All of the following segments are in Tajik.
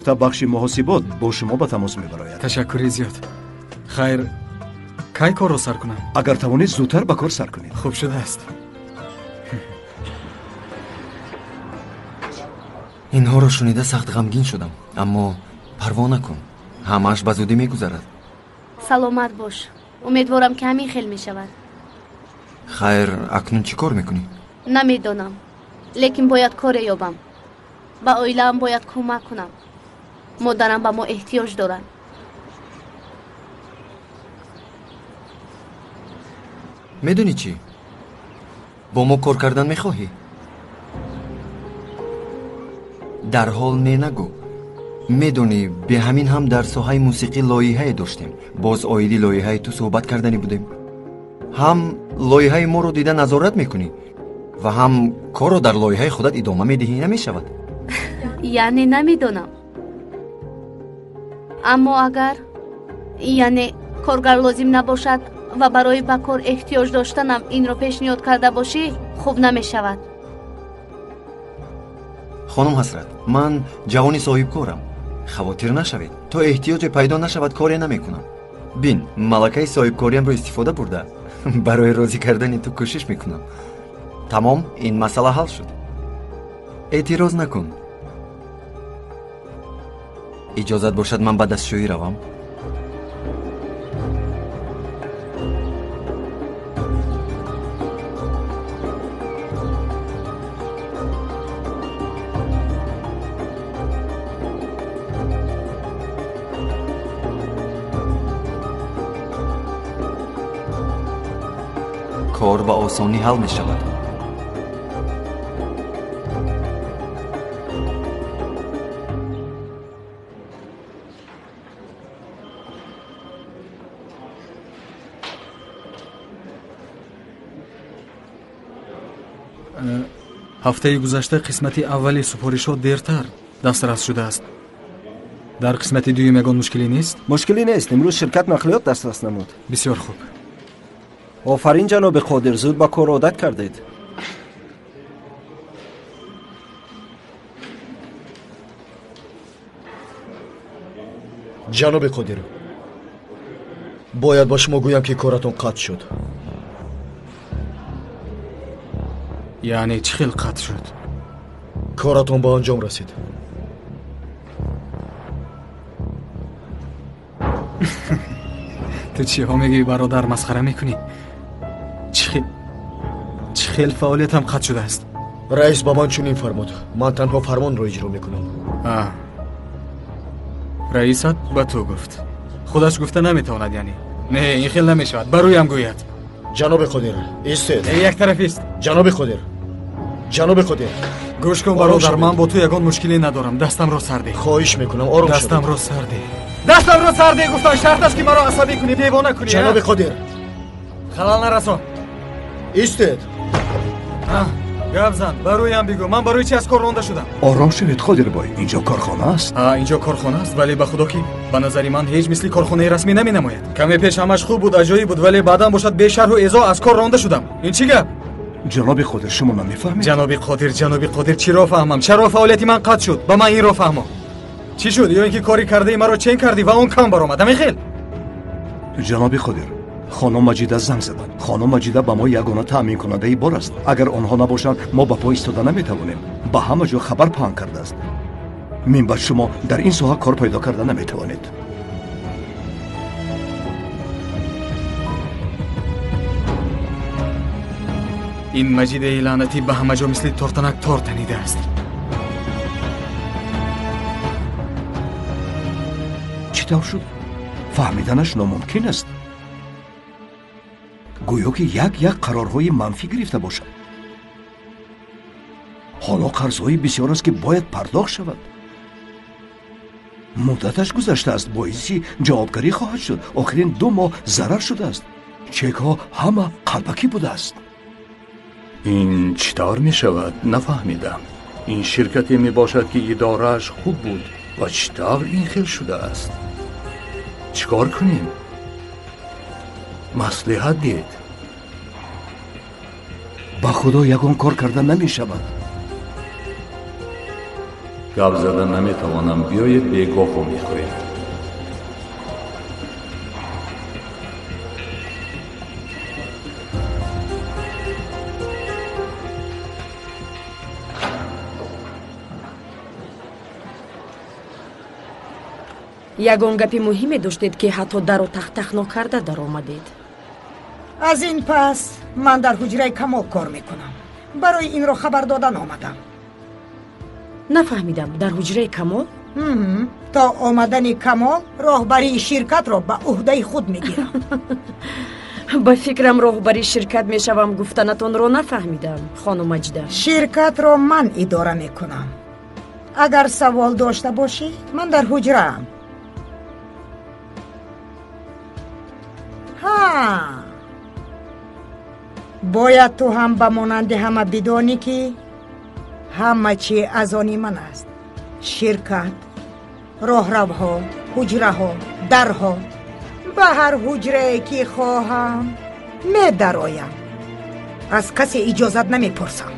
Албатта, бахши муҳосибот бо шумо ба тамос мебарояд. Ташаккури зиёд. Хайр, кай корро сар кунам? Агар тавонед, зудтар ба кор сар кунед. Хуб шудааст. Инҳоро шунида сахт ғамгин шудам, аммо парво накун, ҳамааш ба зудӣ мегузарад. Саломат бош. Умедворам, ки ҳамин хел мешавад. Хайр, акнун чӣ кор мекунӣ? Намедонам, лекин бояд коре ёбам. Ба оилаам бояд кӯмак кунам. Модарам ба мо эҳтиёҷ дорад. Медонӣ чӣ? Бо мо кор кардан мехоҳӣ? Дарҳол не нагӯ. Медонӣ, бе ҳамин ҳам дар соҳаи мусиқӣ лоиҳае доштем. Боз оиди лоиҳаи ту суҳбат карданӣ будем. Ҳам лоиҳаи моро дида назорат мекунӣ ва ҳам корро дар лоиҳаи худат идома медиҳӣ, намешавад? Яъне намедонам. Аммо агар яъне коргар лозим набошад ва барои ба кор эҳтиёҷ доштанам инро пешниҳод карда бошӣ, хуб намешавад. Хонум Ҳасрат, ман ҷавони соҳибкорам. Хавотир нашавед, то эҳтиёҷе пайдо нашавад коре намекунам. Бин, малакаи соҳибкориамро истифода бурда барои розӣ кардани ту кӯшиш мекунам. Тамом, ин масъала ҳал шуд. Эътироз накун. Иҷозат бошад, ман ба дастшӯӣ равам. Кор ба осонӣ ҳал мешавад. Ҳафтаи гузашта қисмати аввали супоришҳо дертар дастрас шудааст. Дар қисмати дуюм ягон мушкилӣ нест? Мушкилӣ нест. Имрӯз ширкат нақлиёт дастрас намуд. Бисёр хуб. Офарин, ҷаноби Қодир, зуд ба кор одат кардед. Ҷаноби Қодир, бояд ба шумо гӯям, ки коратон қатъ шуд. Яъне чӣ хел қатъ шуд? Коратон ба анҷом расид. Ту чиҳо мегӯӣ, бародар? Масхара мекунӣ? Чӣ хел фаъолиятам қатъ шудааст? Раис ба ман чунин фармуд. Ман танҳо фармонро иҷро мекунам. Раисат ба ту гуфт. Худаш гуфта наметавонад, яъне? Не, ин хел намешавад. Ба рӯям гӯяд. Ҷаноби Қодир, истед. Яктарафист. Ҷаноби Қодир, ҷаноби Қодир. Гӯш кун, бародар, ман бо ту ягон мушкиле надорам. Дастамро сар деҳ. Хоҳиш мекунам, ором шавед. Дастамро сар деҳ. Дастамро сар деҳ, гуфтам. Шарт аст, ки маро асабӣ кунӣ, девона кунӣ. Ҷаноби Қодир, халал нарасон. Истед. Гап зан, ба рӯям бигӯ, ман барои чи аз кор ронда шудам? Ором шавед, Қодирбой, инҷо корхона аст. Инҷо корхона аст, вале ба худо ки ба назари ман ҳеҷ мисли корхонаи расмӣ наменамояд. Каме пеш ҳамаш хуб буд, аҷоиб буд, вале баъдан бошад бешарҳу эзоҳ аз кор ронда шудам. Ин чӣ гап? Ҷаноби Қодир, шумо намефаҳмед? Ҷаноби Қодир, ҷаноби Қодир, чиро фаҳмам? Чаро фаъолияти ман қатъ шуд? Ба ман инро фаҳмо. Чӣ шуд? Ё ин ки кори кардаи маро чен кардӣ ва он кам баромад? Ҳамин хел? Ҷаноби Қодир, хонум Маҷида занг заданд. Хонум Маҷида ба мо ягона таъминкунандаи бор аст. Агар онҳо набошанд, мо ба по истода наметавонем. Ба ҳама ҷо хабар паҳн кардааст. Минбаъд шумо дар ин соҳа кор пайдо карда наметавонед. Ин Маҷидаи лаънатӣ ба ҳама ҷо мисли тортанак тор танидааст. Чӣ тавр шуд? Фаҳмиданаш номумкин аст. Гӯё ки як-як қарорҳои манфӣ гирифта бошад. Ҳоло қарзҳои бисёр аст, ки бояд пардохт шавад. Муддаташ гузаштааст, боиси ҷавобгарӣ хоҳад шуд. Охирин 2 моҳ зарар шудааст. Чекҳо ҳама қалбакӣ будааст. Ин чӣ тавр мешавад, нафаҳмидам. Ин ширкате мебошад, ки идорааш хуб буд ва чӣ тавр ин хел шудааст? Чӣ кор кунем? Маслиҳат диҳед. Ба худо ягон кор карда намешавад. Гап зада наметавонам. Биёед бегоҳ мехӯрем. Ягон гапи муҳиме доштед, ки ҳатто дару тахтах нокарда даромадед. Аз ин пас ман дар ҳуҷраи Камол кор мекунам. Барои инро хабар додан омадам. Нафаҳмидам, дар ҳуҷраи Камол? То омадани Камол роҳбарии ширкатро ба ӯҳдаи худ мегирам. Ба фикрам роҳбари ширкат мешавам гуфтанатонро нафаҳмидам, хонум Маҷида. Ширкатро ман идора мекунам. Агар савол дошта бошӣ, ман дар ҳуҷраам. Ҳа, бояд ту ҳам ба монанди ҳама бидонӣ, ки ҳама чи аз они ман аст. Ширкат, роҳравҳо, ҳуҷраҳо, дарҳо. Ба ҳар ҳуҷрае ки хоҳам медароям. Аз касе иҷозат намепурсам.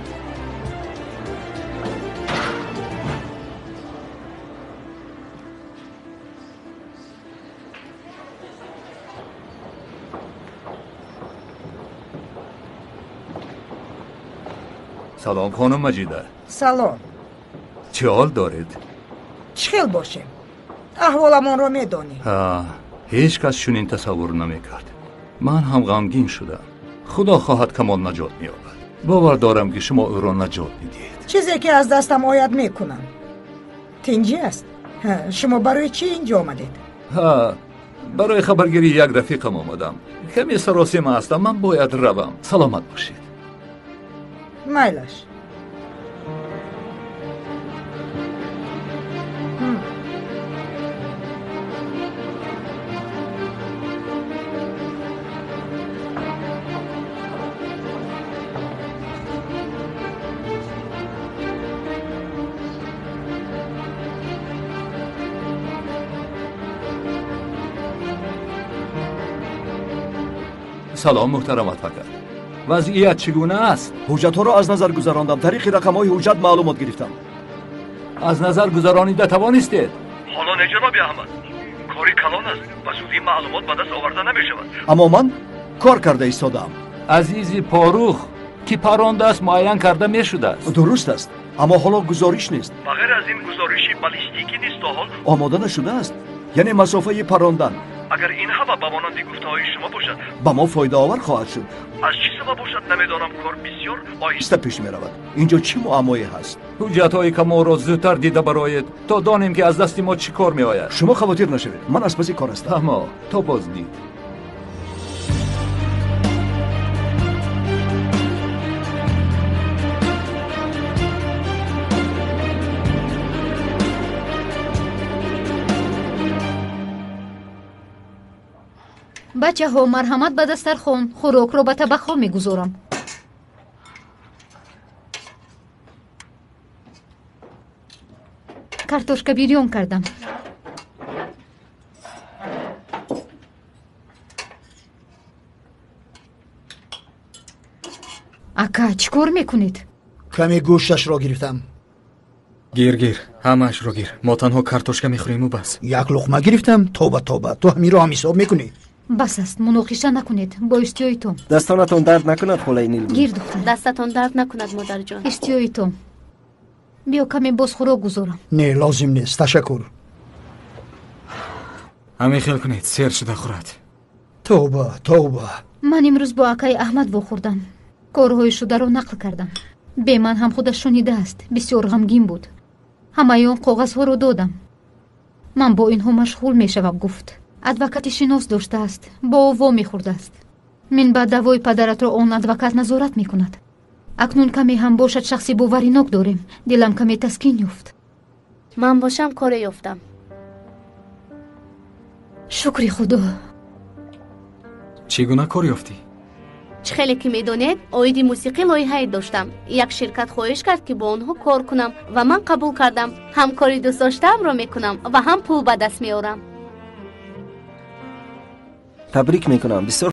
Салом, хонум Маҷида. Салом. Чӣ ҳол доред? Чӣ хел бошем? Аҳволамонро медонӣ. Ҳеҷ кас чунин тасаввур намекард. Ман ҳам ғамгин шудам. Худо хоҳад Камол наҷот меёбад. Бовар дорам, ки шумо ӯро наҷот медиҳед. Чизе ки аз дастам ояд мекунам. Тинҷӣ аст? Шумо барои чӣ инҷо омадед? Барои хабаргирии як рафиқам омадам. Каме саросима ҳастам, ман бояд равам. Саломат бошед. Майлаш. Салом, муҳтарам адвокат. Вазъият чӣ гуна аст? Ҳуҷҷатҳоро аз назар гузарондам. Тариқи рақамҳои ҳуҷҷат маълумот гирифтам. Аз назар гузаронида тавонистед? Ҳоло не, ҷаноби Аҳмад. Кори калон аст. Ба зудӣ маълумот ба даст оварда намешавад. Аммо ман кор карда истодаам. Азизи Порух, ки парондааст, муайян карда мешудааст. Дуруст аст, аммо ҳоло гузориш нест. Ба ғайр аз ин гузориши баллистикӣ низ то ҳол омода нашудааст. Яъне масофаи парондан. Агар ин ҳама ба монанди гуфтаҳои шумо бошад, ба мо фоидаовар хоҳад шуд. Аз чӣ сабаб бошад намедонам, кор бисёр оҳиста пеш меравад. Инҷо чӣ муаммое ҳаст? Ҳуҷҷатҳои Камолро зудтар дида бароед, то донем ки аз дасти мо чӣ кор меояд. Шумо хавотир нашавед, ман аз паси кор ҳастам. Аммо то боздид. Бачаҳо, марҳамат ба дастархон. Хӯрокро ба табақҳо мегузорам. Картошка бирён кардам. Ака, чӣ кор мекунед? Каме гӯшташро гирифтам. Гир, гир, ҳамаашро гир. Мо танҳо картошка мехӯрему бас. Як луқма гирифтам. Тоба, тоба, ту ҳаминро ҳам ҳисоб мекунӣ? Бас аст, муноқиша накунед. Бо иштиҳоитон. Дастонатон дард накунад, холаи Нилгун. Гир, духтар. Дастатон дард накунад, модарҷон. Иштиҳоитон. Биё каме боз хӯрок гузорам. Не, лозим нест, ташаккур. Ҳамин хел кунед, сер шуда хӯрад. Тоба, тоба. Ман имрӯз бо акаи Аҳмад вохӯрдам. Корҳои шударо нақл кардам. Бе ман ҳам худаш шунидааст. Бисёр ғамгин буд. Ҳамаи он коғазҳоро додам. Ман бо инҳо машғул мешавам, гуфт. Адвокати шинос доштааст, бо ӯ во мехӯрдааст. Минбаъд даъвои падаратро он адвокат назорат мекунад. Акнун каме ҳам бошад шахси боваринок дорем. Дилам каме таскин ёфт. Ман бошам коре ёфтам. Шукри Худо. Чӣ гуна кор ёфтӣ? Чӣ хеле ки медонед, оиди мусиқӣ лоиҳае доштам. Як ширкат хоҳиш кард, ки бо онҳо кор кунам ва ман қабул кардам. Ҳам кори дӯстдоштаамро мекунам ва ҳам пул ба даст меорам. Табрик мекунам, бисёр